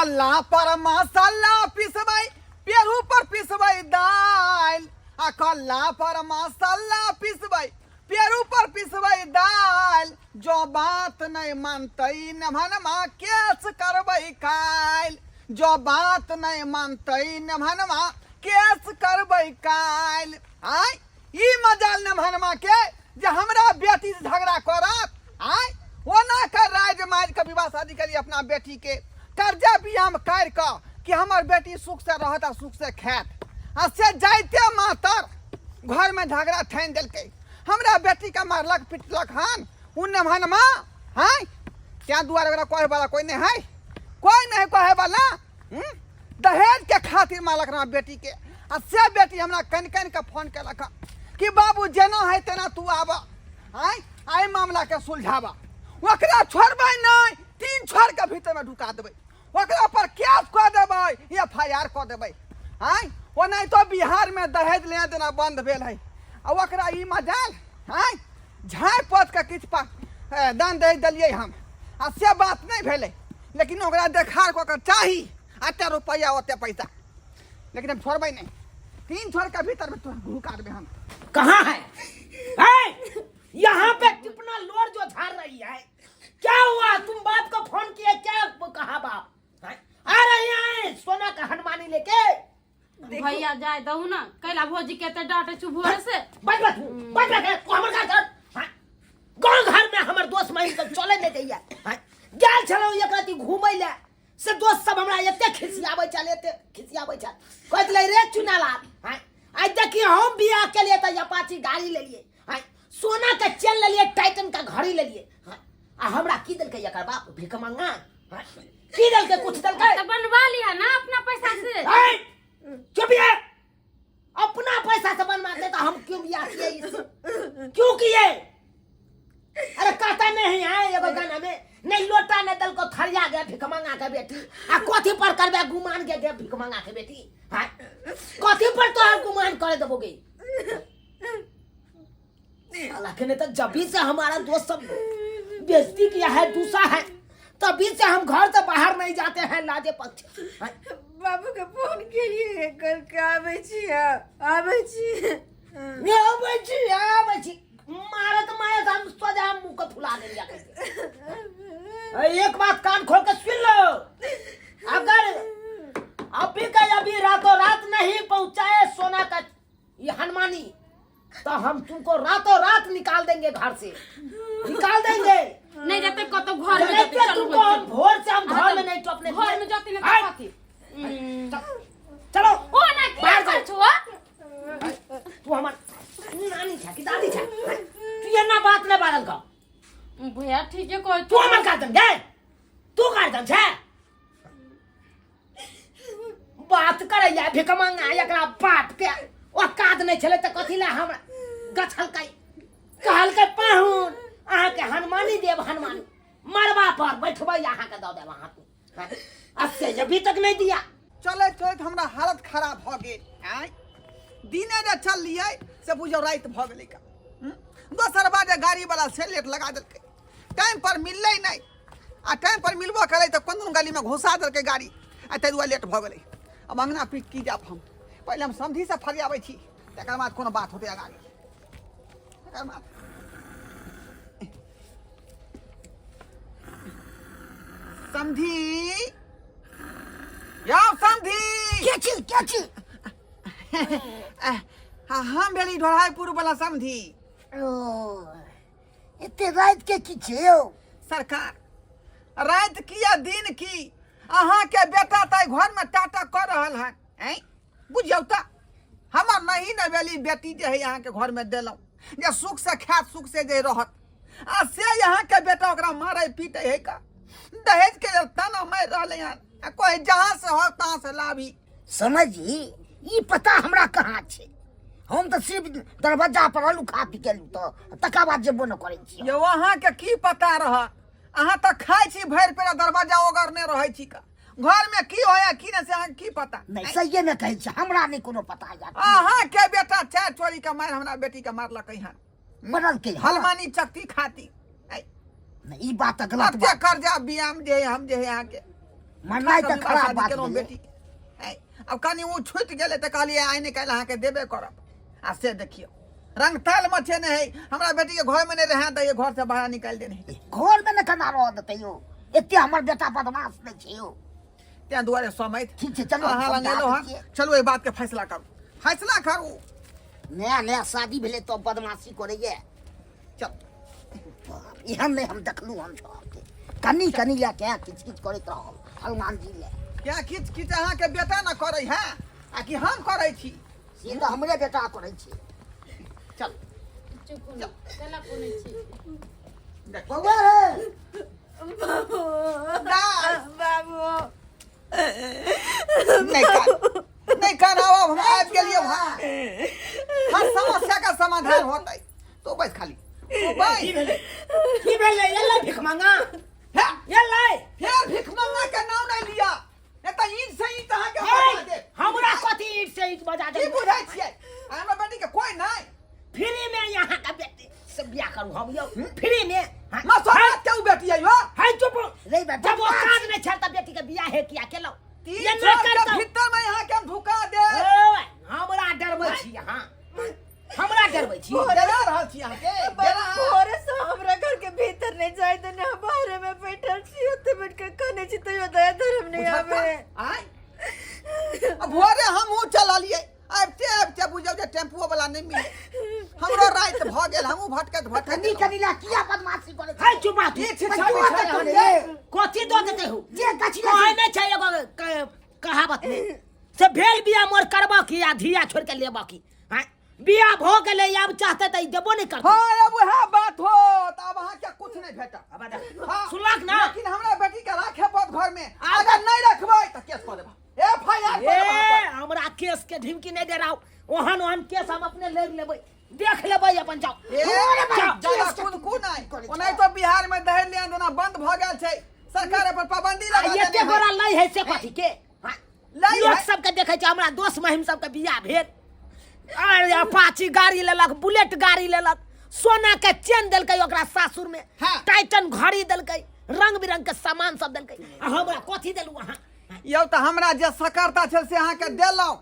कल्ला पर मसाला पिसबै, पेरू पर पिसबै दालि, आ कल्ला पर मसाला पिसबै, पेरू पर पिसबै दालि, जो बात नहि मानतै नेभनमा केस करबै काल्हि, जो बात नहि मानतै नेभनमा केस करबै काल्हि। आय ई मजाल नेभनमा के जे हमरा बेटी से झगड़ा करत। आय ओना कर राज मारि के विवाह शादी करी अपना बेटी के, कर्जा बियाम कर के कि हमर बेटी सुख से रहत आ सुख से खायत, आ से जाइते मातर घर में झगड़ा ठानि देलकै, हमरा बेटी के मारलक पिटलक हन उ नेभनमा। हाय क्या दुआरे ओकरा कहे वाला कोई नहीं है, कोई नहीं कहे वाला। दहेज के खातिर मारलक हमरा बेटी के, आ से बेटी हमरा कन कन के फोन केलक कि बाबू जेना है तेना तू आब, आय आइ मामला के सुलझाबा, ओकरा छोड़बै नहीं, 3 छोड़ के भीतर में ढुका देबै, ओकरा पर केस कऽ देबै, एफ I R कऽ देबै। आय ओनाहितो बिहार में दहेज लेना देना बंद भेल है, आ ओकरा ई मजाल आय झाँपि पोत के किछु दान दहेज देलियै हम, आ से बात नहीं भेलै, लेकिन ओकरा देखार कऽ के चाही एते रुपैआ ओते पैसा, लेकिन हम छोड़बै नहीं, 3 छोड़ के भीतर में तोरा घुका देबै हम। कहाँ है? है? यहाँ पे कितना लोर जो झाड़ रही है, क्या हुआ? तुम बाप को फोन किए, क्या कहा बाप? आ रहे हैं सोना का हनुमानी लेके। भैया जाय दहु ना, कैला भौजी के एते डांटे छु भोरे से। बैठ बैठ बैठ बैठ, तू हमर घर कर। हाँ? गाँव घर में हमर दोस्त माइन सब चले नहीं दैया। हाँ? गेल छलहुँ एक राति घूमै ले, से दोस्त सब हमरा एते खिसियाबै छल, एते खिसियाबै छल, कहैत लै रे चुनालाल। हाँ? आइ देखिए हम बियाह के लिए तऽ अपाची गाड़ी लेलिए, हाँ? सोना के चेन लेलिए, टाइटन का घड़ी लेलिए। हाँ? आ हमरा की देलकै एकर बाप भिखमंगा? हाँ? की देलकै? कुछ देलकै? तऽ बनवा लिहा ना अपना पैसा से। ए, चुप ये, अपना पैसा से बनवाते तो हम क्यों बियाह किए इससे? क्यों किए? अरे कहता नहीं है एगो गाना में, नहीं लोटा ने दल को थरिया गया भिखमंगा के बेटी, आ कथी पर करबे गुमान के गे भिखमंगा के बेटी? हाँ कथी पर तो हम गुमान करे देबोगे? साला के नहीं तो जब भी से हमारा दोस्त सब बेइज्जती किया है, दूसरा है, तभी से हम घर से बाहर नहीं जाते हैं लाजे पक्ष। हाँ? बाबू के फोन केलिए, कल के आबै छी, आबै छी, आबै छी, आबै छी, मारत मारत हम सोझा मुंह के फुला देंगे जाके। एक बात कान खोल के सुन लो, अगर अभी का अभी रातों रात नहीं पहुंचाए सोना का ये हनुमानी तो हम तुमको रातों रात निकाल देंगे, घर से निकाल देंगे। नहीं जाते कतो घर में जाते, चलो चलू तुमको हम भोर से हम घर में नहीं टपने घर में जाते ना कथी। चलो ओ ना की बाहर कर जाओ। छुआ तू हमार नानी छा कि दादी छा? तू ये ना बात ना बादल का भैया ठीक है कोई तू हमर गार्जियन गे, तू गार्जियन छे बात करैया भिखमंगा एकरा बाप के औकात नहि छलै तऽ कथी लए हमरा गछलकै? कहलकै पाहुन अहाँके हनुमानी देब, हनुमानी मरबा पर बैठबै अहाँके दऽ देब अहाँके। आ से अभी तक नहि दिया। चलैत चलैत हमरा हालत खराब भऽ गेल। आँय दिने जे चललियै से बुझियौ राति भऽ गेलै का। दोसर बात जे गाड़ी वाला से लेट लगा देलकै, टाइम पर मिललै नहि, आ टाइम पर मिलबो करै तऽ कोन कोन गलीमे घुसा देलकै गाड़ी, आ ताहि दुआरे लेट भऽ गेलै। आब अङ्गना पीट की जायब हम, पहिले हम समधिसँ फरियाबै छी, तकर बाद कोनो बात होतै अगाड़ी। तकर बाद समधी यौ समधी। के छी, के छी? हम भेली ढोढ़ाईपुर वाला समधी। ओ एते राति के की छै यौ? सरकार राति की या दिन की, अहाँ के बेटा तऽ घर में टाटा कऽ रहल हन। ऐं बुझियौ तऽ हमर नहीं नवेली बेटी जे है अहाँ के घर में देलहुँ जे सुख से खायत सुख से जे रहत, आ से अहाँ के बेटा ओकरा मारे पीटे है का, दहेज के लेल ताना मारि रहलै हन, आ कहे जहाँ से हो तहाँ से लाभी। समझी ई पता हमरा कहाँ छै, हम तऽ सिर्फ दरवाजा पर आलू खा पी गेलहुँ तऽ तकर बाद जेबो न करै छी। यौ अहाँ के की पता रहत, अहाँ तऽ खाइ छी भरि पेट, दरवाजा ओगरने रहै छी का, घर में की होया की नहीं से अहाँ के की पता? नहीं सहिए में कहै छी हमरा नहीं कोनो पता यार। अहाँ के बेटा चार चोरी के मार हमरा बेटी के मारलकै हन, मरलकै हन। हलमानी चक्की खाती। नहीं, ई बात तऽ गलत कते बात। कर्जा बियाम जे है हम जे है अहाँ के। मरनाइ तऽ विवाह खराब शादी बात केलहुँ भेलै। बेटी के। आँय, आब कनि ओ छुटि गेलै तऽ कहलियै आइ ने काल्हि अहाँके देबे करब आ से देखियौ रंग ताल मचेने है हमरा बेटी के घर में नहीं रहे दैये घर से बाहर निकालि देने है घर में ने केना रह देतै यौ एते हमर बेटा बदमाश नहि छै यौ तें दुआरे समैत ठीक छै, चलू, अहाँ लग समझा एलहुँ हँ दै छियै। चलू एहि बात के फैसला करू फैसला करू नया नया शादी भेलै तब बदमाशी करैए चल बाप, एहन नहि हम देखलहुँ हम सबके कनि कनि लए के किच किच करैत रहल हनुमान जी लए क्या किच किच अहाँके बेटा न करै है आ कि हम करै छी से तऽ हमरे बेटा करै छै चल चुप ने केला कोने छी देख बौआ रे बाबू दाइ। बाबू नहीं कर नहीं कर अब हम आबि गेलियै भाई हर समस्या का समाधान होतै तो बस खाली तो बस की भेलै की भेलै एलै भिख मांगा हे, एलै फेर भिख मंगा के नाम नहीं लिया नहीं तऽ ईंट से ईंट अहाँके बजा देब हमरा कथी ईंट से ईंट बजा की दे बुझै छियै आ हमरा बेटी के कोई नहीं फ्री में यहाँ का बेटी से बियाह करू हम यौ फ्री में हाँ, मसौरा के उ बेटी है यो है चुप रे बा, जब औकात नहीं छल त बेटी के बियाह है किया केलौ तीन ये साल न के करतौ। भीतर में यहाँ के हम ढुका दे ओए, हमरा डरबै छी अहाँ हमरा डरबै छी डरा रहल छी अहाँके डरा भोरे से हमरा घर के भीतर नहीं जाए देने हम बाहरे में बैठल छी ओते बैठ के कने छी तैयो दया धर्म नहीं बुझलका? आवे आँय? आ भोरे हमहूँ चललियै आबिते आबिते बुझियौ जे टेम्पुओ वाला नहि मिले हमरो राति भऽ गेल हमहूँ भटकैत भटकैत कनी एलहुँ। कनी ला किया बदमाशी करे है चुप बा तू। ई छै बस छवि तू छै तऽ अहाँके। रे। कथी दऽ देते हो जे गछले कहै नहि छै एगो कहावत में से भेल बिया मोर करबा की आ धिया छोड़ के लेबा की आँय? बिया भऽ गेलै आब चाहते तऽ ई देबो नहि करतै हाँ अब वएह बात हो तऽ आब अहाँके कुछ नहि भेटत आब देख, हाँ, सुनलक ना लेकिन हमरा बेटी के राखे पड़त घर में अगर नहीं रखबै तऽ केस कऽ देब एफ I R ए हमरा केस के ढिमकी नहि डराउ ओहन ओहन केस हम अपने लड़ि लेबै देख लेबै अपन जाउ ए जाउ। ज्यादा कुद कु नहि ओनाहितो बिहार में दहेज लेन देना बंद भऽ गेल छै सरकार एहि पर पाबंदी आ लगा एते देने है गोरा लै है से कथी के हाँ? लै लोक है। सबके देखै छै हमरा दोस्त महिम सबके बियाह भेल अरे अपाची गाड़ी लेलक बुलेट गाड़ी लेलक सोना के चेन देलकै ओकरा सासुर में हाँ। टाइटन घड़ी देलकै रंग बिरंग के सामान सब देलकै आ हमरा कथी देलू अहाँ यौ तऽ हमरा जे सकरता छल से अहाँके देलहुँ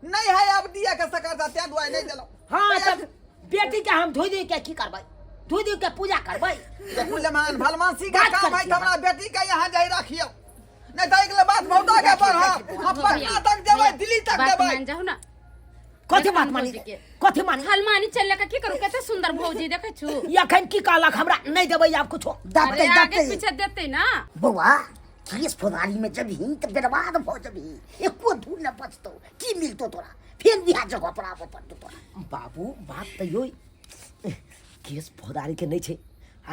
नहि है अब दिया के सकरता तें दुआरे नहि देलहुँ हाँ तब बेटी के हम धोइ धोइ के की करबै धोइ धोइ के पूजा करबै देखू लेमान भलमानसी के बात काम है करै तऽ हमरा बेटी के यहाँ जाय रखियौ नहि तऽ अगिला बात बहुत आगे बढ़ब हम पटना तक जेबै दिल्ली तक बात जेबै मान जाहु ना कथी बात मानी भौजी के। कथी मानी हलमानी चल के की करू कते सुंदर भौजी देखै छु एखन की कहलक हमरा नहि देबै आब कुछो दबते अरे आगे दबते पीछे देते ना बौआ केस फौजदारी में जबही तऽ बर्बाद भऽ जबही एको धूर न बचतौ की मिलतौ तोरा फेर बिहार जगह पर आबऽ पड़तौ तोरा बाबू बात तऽ यौ केस फौजदारी के नहि छै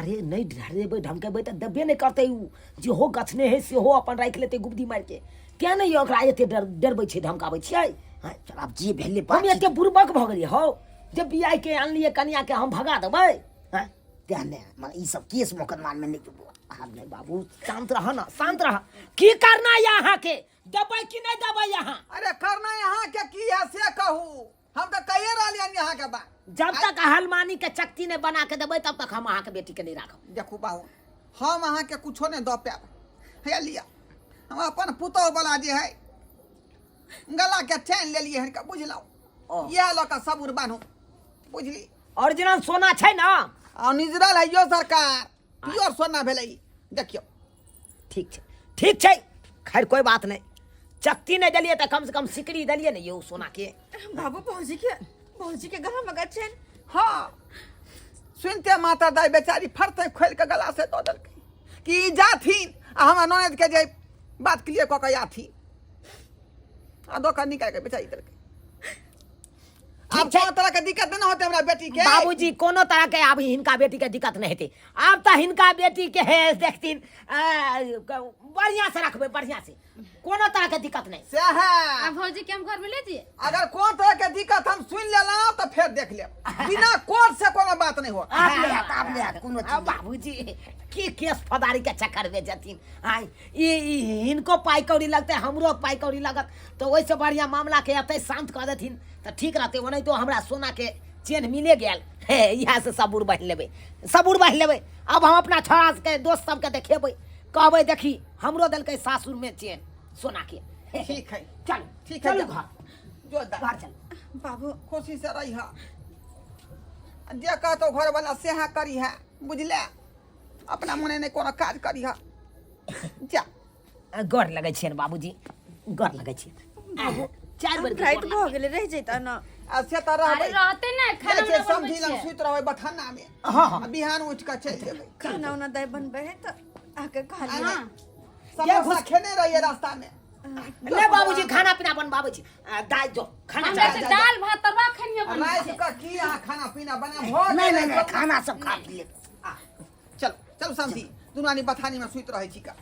अरे नहि डरेबै धमकेबै तऽ देबे नहि करतै उ जेहो गछने हइ सेहो अपन राखि लेतै गुबदी मारिके तेँ नहि ओकरा एते डर डरबै छै धमकाबै छियै हँ, चल आब जे भेलै हम बात एते बुड़बक भऽ गेलियै हौ जे बियाहके आनलियै कनियाके हम भगा देबै हँ तेँ ने मगर ई सब केस मोकदमा में नहि जो बौआ आब नहि बाबू शान्त रह ना शान्त रह की करना यऽ अहाँके देबै कि नहि देबै अहाँ अरे करना यहाँ के की है से कहू हम तऽ कहिए रहलियनि यहाँ के बात जब तक हलमानी के चक्ती नहि बना के देबै तब तक हम अहाँके बेटी के नहि राखब देखू बाबू हम अहाँके कुछो नहि दऽ पायब हैया लिअ हम अपन पुतोह वाला जे है गला के चैन लेलियै हन बुझलहुँ इएह लऽ कऽ सबुर बान्हू बुझली ओरिजिनल सोना छै ने आ निजरल है यो सरकार प्योर सोना भेलै ई। देखियौ ठीक छै ठीक छै खैर कोई बात नहि चक्ती नहि देलियै तऽ कम से कम सिकड़ी देलियै ने यौ सोना के बाबू भौजी के गला में गछन हाँ सुनते माता दाई बेचारी फरते खोलि कऽ गला से दऽ देलकै कि ई जाथिन आ हमरा ननद के जे बात क्लियर कऽ कऽ आथिन आ दऽ कऽ निकालि कऽ बेचारी देलकै आब छै। कोनो तरह के दिक्कत नहि होतै हमरा बेटी के बाबूजी कोनो तरह के आब हिनका बेटी के दिक्कत नहि हेतै आब तऽ हिनका बेटी के हे देखथिन बढ़िआँ से रखबै बढ़िआँ से कोनो तरह के दिक्कत नहीं सएह आ भौजी के हम घर में ले जिए अगर कोन तरह के दिक्कत हम सुनि लेलहुँ तऽ फेर देख लेब बिना कोर्ट से कोनो बात नहि होत आब ले आत, आब ले आत, कोनो चीज आ, बाबूजी की केस फौदारी के चक्कर में जथिन आय ई ई हिनको पाइ कौड़ी लगतै हमरो पाइ कौड़ी लगत तऽ ओहिसँ बढ़िआँ मामला के एतै शान्त कऽ देथिन तऽ ठीक रहतै ओनाहितो हमरा सोना के चेन मिले गेल हे इएह से सबूर बान्हि लेबै सबूर बान्हि लेबै आब हम अपना छोड़ा के दोस्त सबके देखेबै कहबै देखी हमरो देलकै सासुर में चेन सोना के। ठीक है। चल। ठीक है, चलू जा। घर। जो दा। घर चल। बाबू खुशी से रही है, जे कहतो घर वाला सेहा करी है, बुझले? अपना मने नहीं कोनो काज करी है। जा। गोर लगै छियनि बाबूजी, गोर लगै छियनि। चारि बेर राति भऽ गेलै, रहि जैता ने। आ से तऽ रहबै। अरे रहते ने, खाना जाइ छियै उना बनबै समझी लग छियै। सुति रहबै बथाना में। हाँ, हाँ। आ बिहान उठि कऽ चलि जेबै। खाना उना दाइ बनबै है तऽ आके खा लिअ। हाँ। समोसा खेने रहियै रास्ता में। नहि बाबूजी, खाना पीना बनबाबै छी। आ, दाइ जो खाना हमरा चढ़ा। से दाल भात तरुआ खनिया बनबै राति छै। कऽ की अहाँ खाना पीना बना भऽ नहि गेलै नहि नहि, सब। खाना सब खा पी लेबै। चलू चलू समझी, दुनू आदमी बथानी में सुति रहै छी का।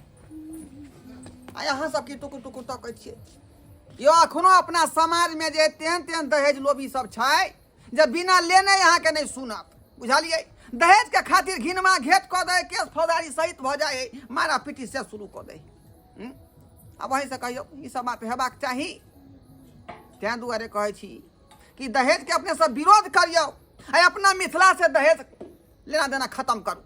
आ अहाँ सब की टुकुर टुकुर तकै छियै यो? अखनो अपना समाज में जे तेहन तेहन दहेज लोभी सब छै जे बिना लेने अहाँके नहि सुनत, बुझलियै? दहेज के खातिर घिनमा घेट कऽ दै, केस फौजदारी सहित भऽ जाइ, मारा पीटी से शुरू कऽ दै। हम्म? आब वहीं से कहियौ, ई सब बात हेबाक चाही? तें दुआरे कहै छी कि दहेज के अपने सब विरोध करियौ आ अपना मिथिला से दहेज लेना देना खत्म करू।